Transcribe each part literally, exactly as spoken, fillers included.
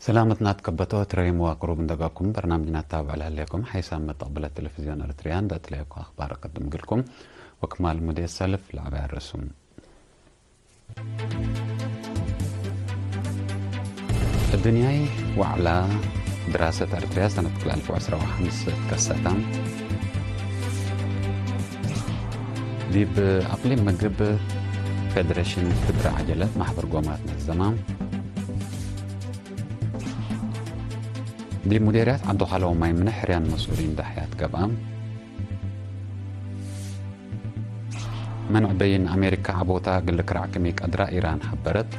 ሰላመትና ትከበቶ ትረዩም ወቅሩብ እንደጋኩም በርናምጅና ታብዕ ለህሌኩም ሓይሳም መተቅብለት ቴሌቪዝዮን ኤረትርያ እንደ እትለየኩ አኽባር እቀድም እግልኩም ወክማል ሙዴ ሰልፍ ለዐባይ አረሱም። እድንያይ ወዐላ ድራሰት ኤረትርያ ሰነት ክልኤ አልፍ ወዐስራ ወሐምስ ትከሰተ። ዲብ አቅሊም ምግብ ፌደሬሽን ፍግረ ዐጀለት ማሕበር ጎማት ነዘማ። ዲብ ሙዴርያት ዐዱ ሐለው ማይ ምነ ሕርያን መስኡሊን ዳሕያት ገብአ። መንዕ በይን አሜሪካ ዐቦታ እግል ልክራዕ ክም ኢቀድራ ኢራን ሐበረት።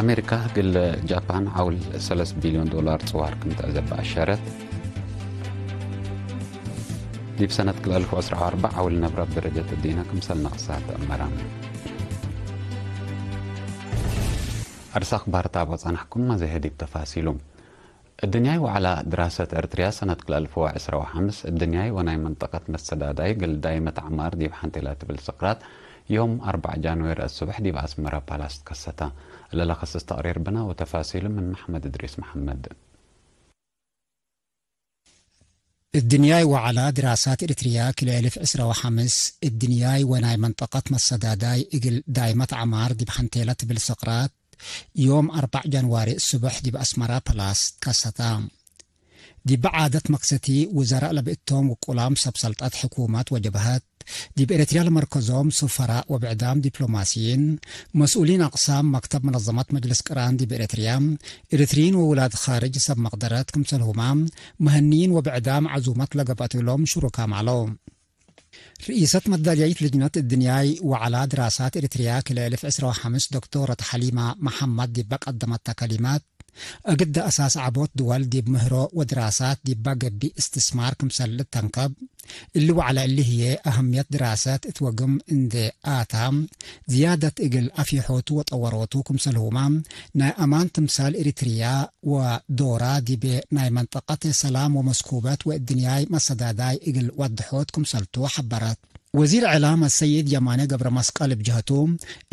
አሜሪካ እግል ጃፓን ዐውል ሰለስ ቢልዮን ዶላር ጽዋር ክም ተአዘበ አሸረት። ዲብ ሰነት ክልኤ አልፍ ወዐስራ ወአርበዕ ዐውል ነብረ ብደረጀት እዲነ ክምሰል ነቅሰ ተአመረ። አርስ አኽባር ታብኦ ጸናሕኩም፣ መዘሄ ዲብ ተፋሲሉ። እድንያይ ወዐላ ድራሰት ኤረትርያ ሰነት ክልኤ አልፍ ወዐስራ ወሐምስ፣ እድንያይ ወናይ መንጠቀት መሰዳዳይ እግል ዳይመት ዐማር ዲብ ሐንቴ ለትብል ስቅራት፣ ዮም አርበዕ ጃንዌሪ አስብሕ ዲብ አስመረ ፓላስ ትከሰተ። እለ ለከስስ ተቅሪር ብነ ወተፋሲሉ ምን መሐመድ እድሪስ መሐመድ። እድንያይ ወዐላ ድራሳት ኤረትርያ ክልኤ አልፍ ዕስራ ወሐምስ፣ እድንያይ ወናይ መንጠቀት መሰዳዳይ እግል ዳይመት ዐማር ዲብ ሐንቴ ለትብል ስቅራት፣ ዮም አርበዕ ጃንዋሪ እሱብሕ ዲብ አስመራ ፕላስ ትከሰተ። ዲብ ዓደት መክሰቲ ውዘራእ ለብእቶም ውቁላም ሰብ ሰልጠት ሕኩመት ወጀብሀት፣ ዲብ ኤረትርያ ለመርከዞም ሱፈራእ ወብዕዳም ዲፕሎማሲይን፣ መስኡሊን አቅሳም መክተብ መነዘመት መጅልስ ቅራን ዲብ ኤረትርያ፣ ኤረትርዪን ወውላድ ካርጅ ሰብ መቅደረት ክምሰልሁመ፣ መሀንይን ወብዕዳም ዐዙመት ለገብአት እሎም ሽሩካም ዐለው። ርኢሰት መዳድያይት ልጅነት እድንያይ ወዐላ ድራሳት ኤረትርያ ክልኤ አልፍ ዕስራ ወሐምስ ዶክቶረት ሐሊማ መሐመድ ዲበ ቀደመተ ከሊማት፣ እግደ አሳስ ዐቦት ድወል ዲብ ምህሮ ወድራሳት ዲባ ገብእ እስትስማር ክምሰል ልተንከብ፣ እሊ ወዐለ እሊ ህዬ አህምየት ድራሰት እት ወግም እንዴ አታ፣ ዝያደት እግል አፊሖቱ ወጠወሮቱ ክምሰልሁመ፣ ናይ አማን ትምሳል ኤሪትርያ ወዶራ ዲቤ ናይ መንጠቀት ሰላም ወመስኩበት ወእድንያይ መሰዳዳይ እግል ወድሖት ክምሰልቱ ሐበረት። ወዚር ዕላም አሰይድ የማነ ገብረመስቀል እብ ጀህቱ፣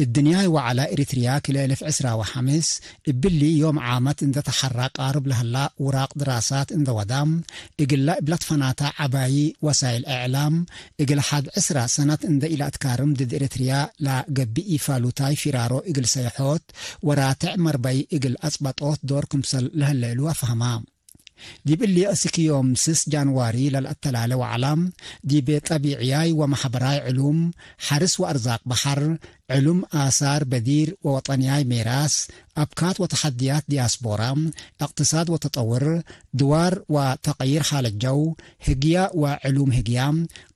እድንያይ ወዐለ ኤሪትርያ ክልኤ አልፍ ዕስራ ወሐምስ እብሊ ዮም ዓመት እንደ ተሐራ ቃርብ ለህላ ውራቅ ድራሳት እንደ ወዳ፣ እግላ እብ ለትፈናተ ዐባዪ ወሳይል እዕላም፣ እግል ሐድ ዕስራ ሰነት እንደ ኢለአትካርም ድድ ኤሪትርያ ለገብእ ኢፋሉታይ ፊራሮ እግል ሰይሖት ወራትዕ መርበይ እግል አጽበጦት ዶር ክምሰል ለህለ እሉ አፍሀማ። ዲብ እሊ አስክ ዮም ስስ ጃንዋሪ ለልአተላለ ወዐላ፣ ዲብ ጠቢዕያይ ወመሐበራይ ዕሉም፣ ሐርስ ወአርዛቅ በሐር፣ ዕሉም አሳር በዲር ወወጠንያይ ሜራስ፣ አብካት ወተሐድያት ዲያስፖራ፣ እቅትሳድ ወተጠውር፣ ድዋር ወተቅይር ሓለት ጀው፣ ህግያ ወዕሉም ህግያ፣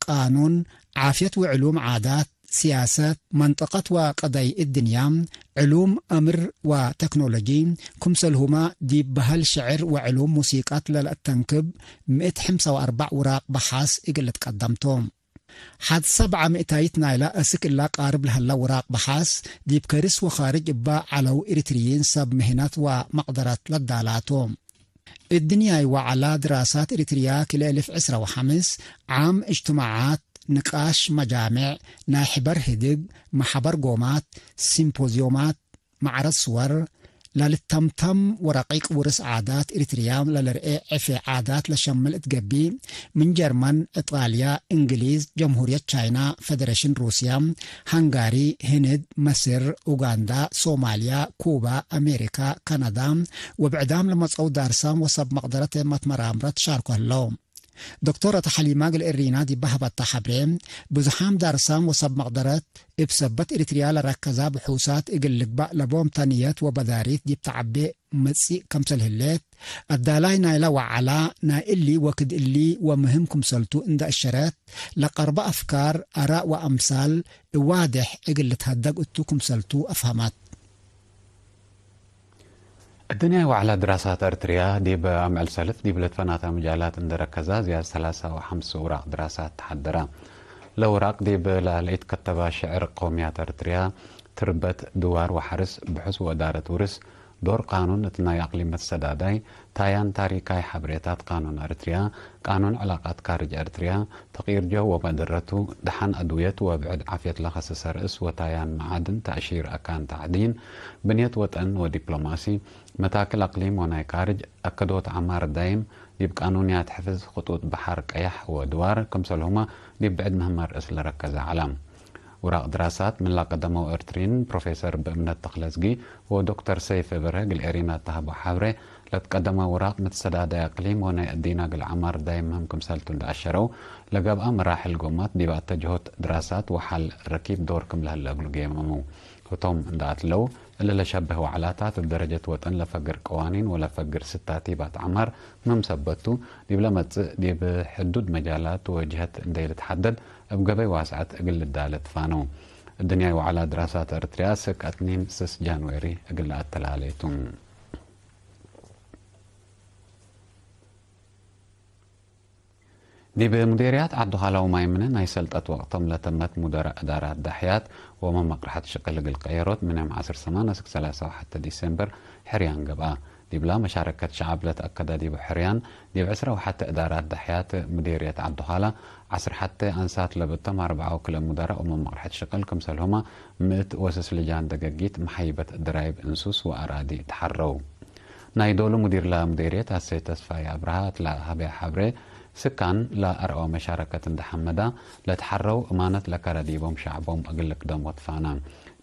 ቃኑን፣ ዓፍየት ወዕሉም ዓዳት፣ ሲያሰት፣ መንጠቀት ወቀደይ እድንያ፣ ዕሉም አምር ወቴክኖሎጂ፣ ክምሰልሁመ ዲብ በህል ሽዕር ወዕሉም ሙሲቀት ለለአተንክብ ምእት ሐምሳ ወአርበዕ ውራቅ በሐስ እግል ልትቀደም ቶም። ሐድ ሰብዐ ምእታይት ናይለ አስክ እላ ቃርብ ለህለ ውራቅ በሐስ፣ ዲብ ከርስ ወኻርጅ እበ ዐለው ኤሪትርዪን ሰብ ምህነት ወመቅደረት ለዳላቶም። እድንያይ ወዐላ ድራሳት ኤሪትርያ ክልኤ አልፍ ዕስራ ወሐምስ ዓም እጅትማዓት፣ ንቃሽ፣ መጃሜዕ፣ ናይ ሕበር ህድግ፣ መሐበር ጎማት፣ ሲምፖዝዮማት፣ መዐረድ ስወር፣ ለልተምተም ወረቂቅ ውርስ ዓዳት ኤሪትርያ ለልርኤ ዕፌ ዓዳት ለሸምል እት ገብእ፣ ምን ጀርመን፣ እጣልያ፣ እንግሊዝ፣ ጀምሁርየት ቻይና፣ ፌደሬሽን ሩስያ፣ ሃንጋሪ፣ ህንድ፣ መስር፣ ኡጋንዳ፣ ሶማልያ፣ ኩባ፣ አሜሪካ፣ ካናዳ ወብዕዳም ለመጽአው ዳርሳም ወሰብ መቅደረት መትመራምረት ሻርኮ ህለው። ዶክቶረት ሐሊማ እግል እሪና ዲብ ሀበታ ሐብሬ፣ ብዙሓም ዳርሳም ወሰብ መቅደረት እብ ሰበት ኤሪትርያ ለረከዛ ብሑሳት እግል ልግባእ ለቦም ተንየት ወበዳሪት ዲብ ተዐቤ መጽእ ከምሰል ህሌት፣ አዳላይ ናይለ ወዐላ ናይ እሊ ወክድ እሊ ወምህም ክምሰልቱ እንደ አሸረት፣ ለቀርበ አፍካር፣ አራእ ወአምሳል እዋዴሕ እግል ልትሀደግ እቱ ክምሰልቱ አፍሀመት። እድንያይ ወዐላ ድራሳት ኤርትርያ ዲብ አምዕል ሰልፍ ዲብ ለትፈናተ መጃላት እንደ ረከዛ ዝያድ ሰላሳ ወሐምስ ውራቅ ድራሳት ተሐደራ። ለውራቅ ዲብ ለለኢትከተበ ሽዕር ቀውምያት ኤርትርያ፣ ትርበት፣ ድዋር ወሐርስ፣ ብሑስ ወእዳረት ውርስ፣ ዶር ቃኑን እት ናይ አቅሊም መትሰዳዳይ፣ ታያን ታሪካይ ሐብሬታት ቃኑን ኤረትርያ፣ ቃኑን ዕላቃት ካርጅ ኤረትርያ፣ ተቅይር ጀው ወመደረቱ፣ ደሐን አድውየት ወብዕድ ዓፍየት ለከሰሰ ርእስ ወታያን መዓድን፣ ተእሺር አካን ተዕዲን፣ ብንየት ወጠን ወዲፕሎማሲ፣ መታክል አቅሊም ወናይ ካርጅ፣ አከዶት ዐማር ዳይም፣ ዲብ ቃኑንያት ሕፍዝ፣ ክጡጥ በሐር ቀያሕ ወድዋር፣ ክምሰልሁመ ዲብ ብዕድ ምህመ ርእስ ለረከዘ ዐለ። ውራቅ ድራሳት ምን ለቀደመው ኤርትርይን ፕሮፌሰር ብእምነት ተክለዝጊ ወዶክተር ሰይፈ በርሀ እግል ኤሪና ተሀቦ ሐብሬ ለትቀደመ ውራቅ፣ መትሰዳዳይ አቅሊም ወናይ አዲና እግል ዐማር ዳይም ምህም ክምሰልቱ እንዴ አሸረው፣ ለገብአ መራሕል ጎማት ዲብ አተጅሆት ድራሳት ወሐል ረኪብ ዶር ክም ለህለ እግሉ ጌመመው። ህቶም እንዴ አትለው፣ እሊ ለሸብህ ወዕላታት እብ ደረጀት ወጠን ለፈግር ቀዋኒን ወለፈግር ስታቲባት ዐማር ምህም ሰበት ቱ፣ ዲብለ መጽእ ዲብ ሕዱድ መጃላት ወጅሀት እንዴ ልትሐደድ እብ ገበይ ዋስዐት እግል ልዳለ ትፋነው። እድንያይ ወዐላ ድራሳት ኤረትርያ ስክ አትኒን ስስ ጃንዌሪ እግል ለአተላሌ ቱ። ዲብ ሙዴርያት ዐዲ ኻላው ማይምነ ናይ ሰልጠት ወቅቶም ለተመት ሙደራእ እዳራት ዳሕያት ወመመቅርሐት ሽቅል እግል ቀየሮት ምን ዮም ዐስር ሰማን እስክ ሰላሳ ወሐተ ዲሴምበር ሕርያን ገብአ። ዲብላ መሻረከት ሸዐብ ለትአከደ ዲቡ ሕርያን፣ ዲብ ዕስራ ወሐተ እዳራት ዳሕያት ሙዴርየት ዐዲ ኻላ፣ ዐስር ሐተ አንሳት ለብቶም አርበዓ ወክልኤ ሙደራእ ወመመቅርሐት ሽቅል ክምሰልሁመ ምእት ወስስ ልጃን ደገጊት መሐይበት ድራይብ እንሱስ ወአራዲ ተሐረው። ናይ ዶሉ ሙዲር ለሙዴርየት አሰይድ ተስፋዬ አብርሃ እት ለሀበየ ሐብሬ፣ ስካን ለአርአወ መሻረከት እንዴ ሐመዳ፣ ለተሐረው እማነት ለከረ ዲቦም ሸዕቦም እግል ልክደሞ ትፋና።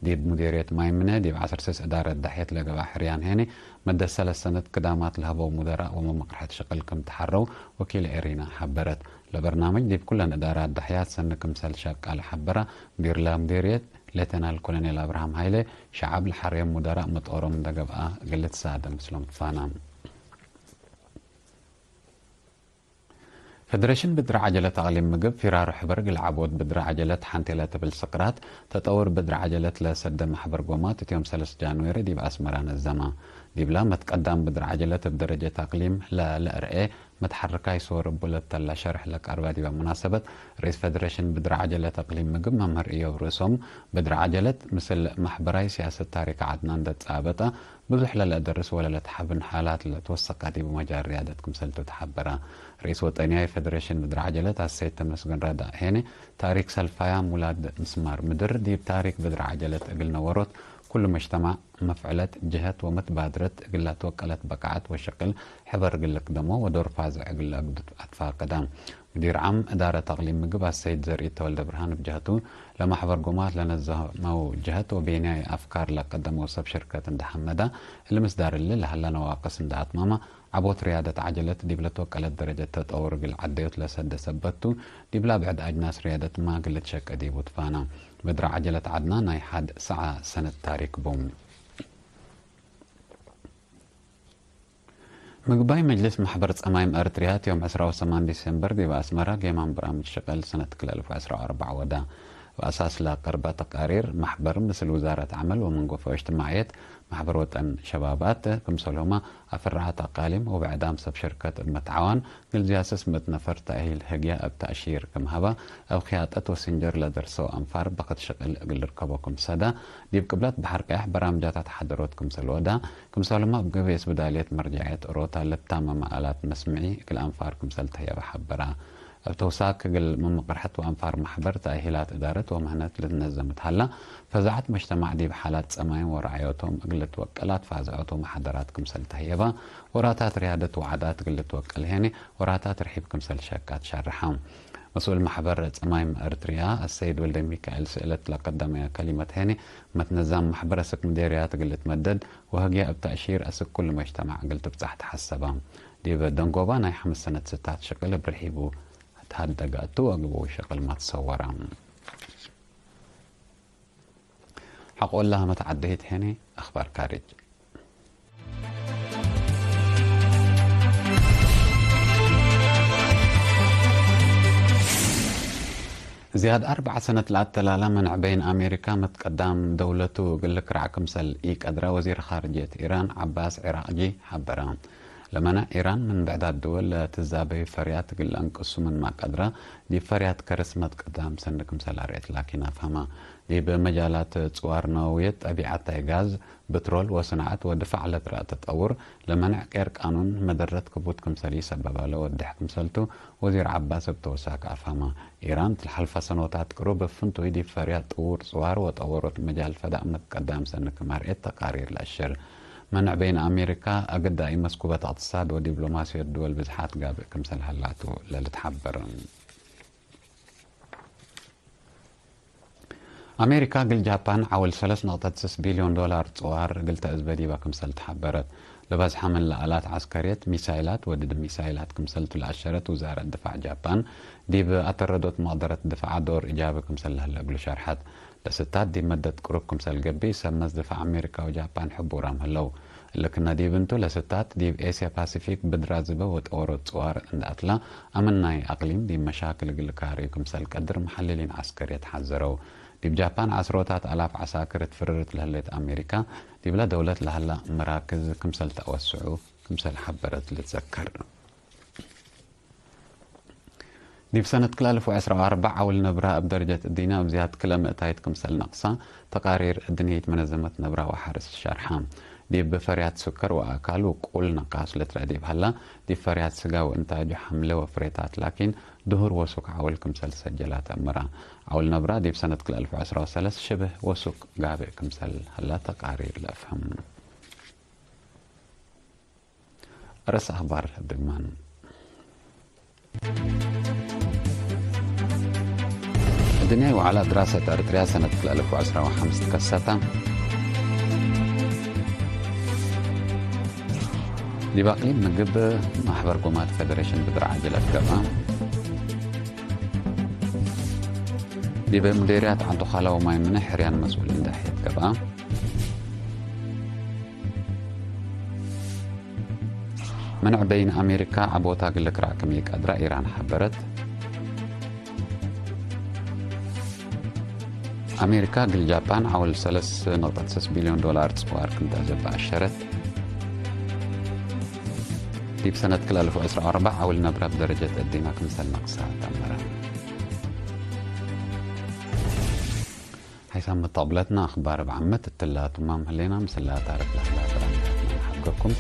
ዲብ ሙዴርየት ማይምነ ዲብ ዐስር ስስ እዳረት ዳሕየት ለገብአ ሕርያን ሄኒ፣ መደት ሰለስ ሰነት ክዳማት ለሀበው ሙደራእ ወመመቅርሐት ሽቅል ክም ተሐረው ወኪል ኤሪና ሐበረት። ለበርናምጅ ዲብ ኩለን እዳራት ዳሕያት ሰኒ ክምሰል ሸቃለ ሐበረ ሙዲር ለሙዴርየት ሌተናል ኮሎኔል አብርሃም ሃይለ፣ ሸዐብ ለሐሬም ሙደራእ መጦሮም እንዴ ገብአ እግል ልትሳደ ምስሎም ትፋና። ፌደሬሽን ብድር ዐጀለት አቅሊም ምግብ ፊራሩ ሕበር እግል ዐቦት ብድር ዐጀለት ሐንቴ ለትብል ስቅራት ተጠውር ብድር ዐጀለት ለሰደ መሕበር ጎማት እት ዮም ሰለስ ጃንዌሪ ዲብ አስመራ ነዘመ። ዲብላ መትቀዳም ብድር ዐጀለት እብ ደረጀት አቅሊም ለለአርኤ መትሐርካይ ሶር እቡ ለተላ ሸርሕ ለቀርበ ዲበ ሙናሰበት፣ ርኢስ ፌደሬሽን ብድር ዐጀለት አቅሊም ምግብ መምህር እዮብ ርእሶም፣ ብድር ዐጀለት ምስል መሕበራይ ሲያሰት ታሪክ ዐድና እንዴ ትጻበጠ፣ ብዙሕ ለለአደርስ ወለለትሐብን ሓላት ለትወሰቀ ዲቡ መጃል ርያደት ክምሰልቱ ተሐበረ። ርኢስ ወጠንያይ ፌደሬሽን ብድር ዐጀለት አሰይድ ተመስገን ረዳ ሄነ፣ ታሪክ ሰልፋያም ውላድ ምስማር ምድር ዲብ ታሪክ ብድር ዐጀለት እግል ነወሮት ኩሉ መጅተማዕ መፍዕለት ጀህት ወመትባድረት እግል ለትወቀለት በቃዐት ወሸቅል ሕበር እግል ልክደሞ ወዶር ፋዝዕ እግል ለአግዱ አትፋቀደ። ሙዲር ዓም እዳረት አቅሊም ምግብ አሰይድ ዘርኢት ተወልደ ብርሃን እብ ጀህቱ፣ ለመሕበር ጎማት ለነዘመው ጀህት ወቤንያይ አፍካር ለቀደመው ሰብ ሽርከት እንዴ ሐመደ፣ እሊ ምስዳር እሊ ለሀለ ነዋቅስ እንዴ አትመመ፣ ዐቦት ርያደት ዐጀለት ዲብ ለትወቀለት ደረጀት ተጠውር እግል ዐደዮት ለሰደ ሰበት ቱ፣ ዲብላ ብዕድ አጅናስ ርያደትማ እግል ልትሸቄ ዲቡ ትፋና። ብድር ዐጀለት ዐድና ናይ ሐድ ሰዓ ሰነት ታሪክ ቡ። ምግባይ መጅልስ መሕበር ጸማይም ኤረትርያ፣ ዮም ዕስራ ወሰማን ዲሴምበር ዲብ አስመራ ጌማም በራምጅ ሸቀል ሰነት ክልኤ አልፍ ወዕስራ ወአርበዕ ወዳ። እብ አሳስ ለቀርበ ተቃሪር መሕበር፣ ምስል ውዛረት ዐመል ወመንጎፈ ወእጅትማዕየት፣ መሕበር ወጠን ሸባባት፣ ክምሰልሁመ አፍራዐት አቃሊም ወብዕዳም ሰብ ሽርከት እብ መትዓዋን፣ ግልዝያስስ ምእት ነፈር ተእሂል ህግየ እብ ተእሺር ክም ሀበ፣ እብ ክያጠት ወስንጀር ለደርሰው አንፋር በክት ሽቅል እግል ልርከቦ ክም ሰደ፣ ዲብ ቅብለት በሐር ቀያሕ በራምጃት አትሓደሮት ክምሰል ወዳ፣ ክምሰልሁመ እብ ገበይ እስብዳልየት መርጃዕየት እሮታ ለትታመመ አላት መስምዒ እግል አንፋር ክምሰል ተህየበ ሐበራ። እብ ተውሳክ እግል መመቅርሐት ወአንፋር መሕበር ተእሂላት እዳረት ወምህነት ልትነዘም እት ሀላ፣ ፈዛዐት መጅተማዕ ዲብ ሓላት ጸማይም ወረዐዮቶም እግል ልትወቀል አትፋዝዖት ወመሓደራት ክምሰል ተህየበ፣ ወራታት ርያደት ወዓዳት እግል ልትወቀል ሄኒ፣ ወራታት ርሒብ ክምሰል ሸካት ሸርሐ። መስኡል መሕበር ጸማይም ኤረትርያ አሰይድ ወልደሚካኤል ስእለት ለቀደመ ከሊመት ሄኒ፣ መትነዛም መሕበር አስክ ምዴርያት እግል ልትመደድ ወህግየ እብ ተእሺር አስክ ኩሉ መጅተማዕ እግል ትብጻሕ ተሐሰበ። ዲብ ደንጎባ ናይ ሐምስ ሰነት ስታት ሽቅል እብ ርሒቡ ተሀደገ እቱ ወአግቡው ሽቅል ማ ትሰወረ። ሐቆለ መትዓደሂት ሄኒ አኽባር ካርጅ። ዝያድ አርበዕ ሰነት ለአተላላ መንዕ በይን አሜሪካ መትቀዳም ደውለቱ እግል ልክራዕ ክምሰል ኢቀድረ ወዚር ኻርጅየት ኢራን ዐባስ ዒራቅጂ ሐበረ። ለመነዕ ኢራን ምን ብዕዳት ድወል ለትዛበዩ ፈርያት እግል ለአንቅሱ ምንመ ቀድረ፣ ዲብ ፈርያት ከርስ መትቀዳም ሰኒ ክምሰል አርኤት ላኪን አፍሀመ። ዲብ መጃላት ጽዋር ነወውየት፣ ጠቢዐት ታይ ጋዝ፣ ብትሮል ወስንዓት ወድፋዕ ለትረአ ተጠውር ለመንዕ ቄር ቃኑን መደረት ክቡት ክምሰል ኢሰበበ ለወድሕ ክምሰልቱ ወዚር ዐባስ እብ ተወሳክ አፍሀመ። ኢራን እት ለሐልፈ ሰኖታት ቅሩብ እብ ፍንቱይ ዲብ ፈርያት ጥዉር ጽዋር ወጠወሮት መጃል ፈዳእ መትቀዳም ሰኒ ክም አርኤት ተቃሪር ለአሽር። መንዕ በይን አሜሪካ፣ አግዳይ መስኩበት እቅትሳድ ወዲብሎማስዮት ድወል ብዝሓት ጋብእ ክምሰል ሀላቱ ለልትሐበር። አሜሪካ እግል ጃፓን ዐውል ሰለስ ነቅጠት ስስ ቢልዮን ዶላር ጽዋር እግል ተአዝበ ዲበ ክምሰል ተሐበረት። ለበዝሐ ምን ለአላት ዐስከርየት፣ ሚሳይላት ወድድ ሚሳይላት ክምሰልቱ ለአሸረት ውዛረት ድፋዕ ጃፓን፣ ዲብ አተረዶት መቅደረት ድፍዐ ዶር እጃቢ ክምሰል ለህለ እግሉ ሸርሐት። ለስታት ዲብ መደት ቅሩብ ክምሰል ገብእ፣ ሰብ መዝ ድፋዕ አሜሪካ ወጃፓን ሕቡራም ህለው። እሊ ክነ ዲብ እንቱ፣ ለስታት ዲብ ኤስያ ፓሲፊክ ብድራዝበ ወጠወሮት ጽዋር እንደ አትላ፣ አምን ናይ አቅሊም ዲብ መሻክል እግል ልካርዩ ክምሰል ቀድር መሐልሊን ዐስከርየት ሐዘረው። ዲብ ጃፓን ዐስሮታት አላፍ ዐሳክር ትፍርርት ለህሌት አሜሪካ፣ ዲብለ ደውለት ለሀላ መራክዝ ክምሰል ተአወስዑ ክምሰል ሐበረት ልትዘከር። ዲብ ሰነት ክልኤ አልፍ ወዐስራ ወአርበዕ ዐውል ነብራ እብ ደረጀት እዲነ እብ ዝያድ ክለ ምእታይት ክምሰል ነቅሳ፣ ተቃሪር እድንየት መነዘመት ነብራ ወሐርስ ሸርሐ። ዲብ ፈርያት ሱከር ወአካል ውቁል ነቃስ ልትረአ ዲብ ሀላ፣ ዲብ ፈርያት ስጋ ወእንታጁ ሐምለ ወፍሬታት ላኪን፣ ድሁር ወሱክ ዐውል ክምሰል ሰጀላት አምራ። ዐውል ነብራ ዲብ ሰነት ክልኤ አልፍ ወዐስራ ወሰለስ ሽብህ ወሱክ ጋብእ ክምሰል ሀላ ተቃሪር ለአፍህም። ርእስ አኽባር ድማን። እድንያይ ወዐላ ድራሰት ኤረትርያ ሰነት ክልኤ አልፍ ወዐስራ ወሐምስ ትከሰተ። ዲብ አቅሊም ምግብ ማሕበር ጎማት ፌደሬሽን ብድር ዐጀለት ገብአ። ዲብ ሙዴርያት ዐዱ ኻላ ወማይ ምነ ሕርያን መስኡል እንዳ ሕየት ገብአ። መንዕ በይን አሜሪካ ዐቦታ እግል ልክራዕ ክም ኢቀድረ ኢራን ሐበረት። አሜሪካ እግል ጃፓን ዐውል ሰለስ ነቅጠት ስስ ቢልዮን ዶላር ጽዋር ክም ተአዘበ አሸረት። ዲብ ሰነት ክልኤ አልፍ ወዐስራ ወአርበዕ ዐውል ነብረ እብ ደረጀት እዲነ ክምሰል ነቅሳ ተአመረ። ሐይሳም መተቅብለትና አኽባር እብ ዓመት እትላ ቱማም ህሌና፣ ምስላ ታርፍ ለህላ በራምጃትና ለሐብገኩም።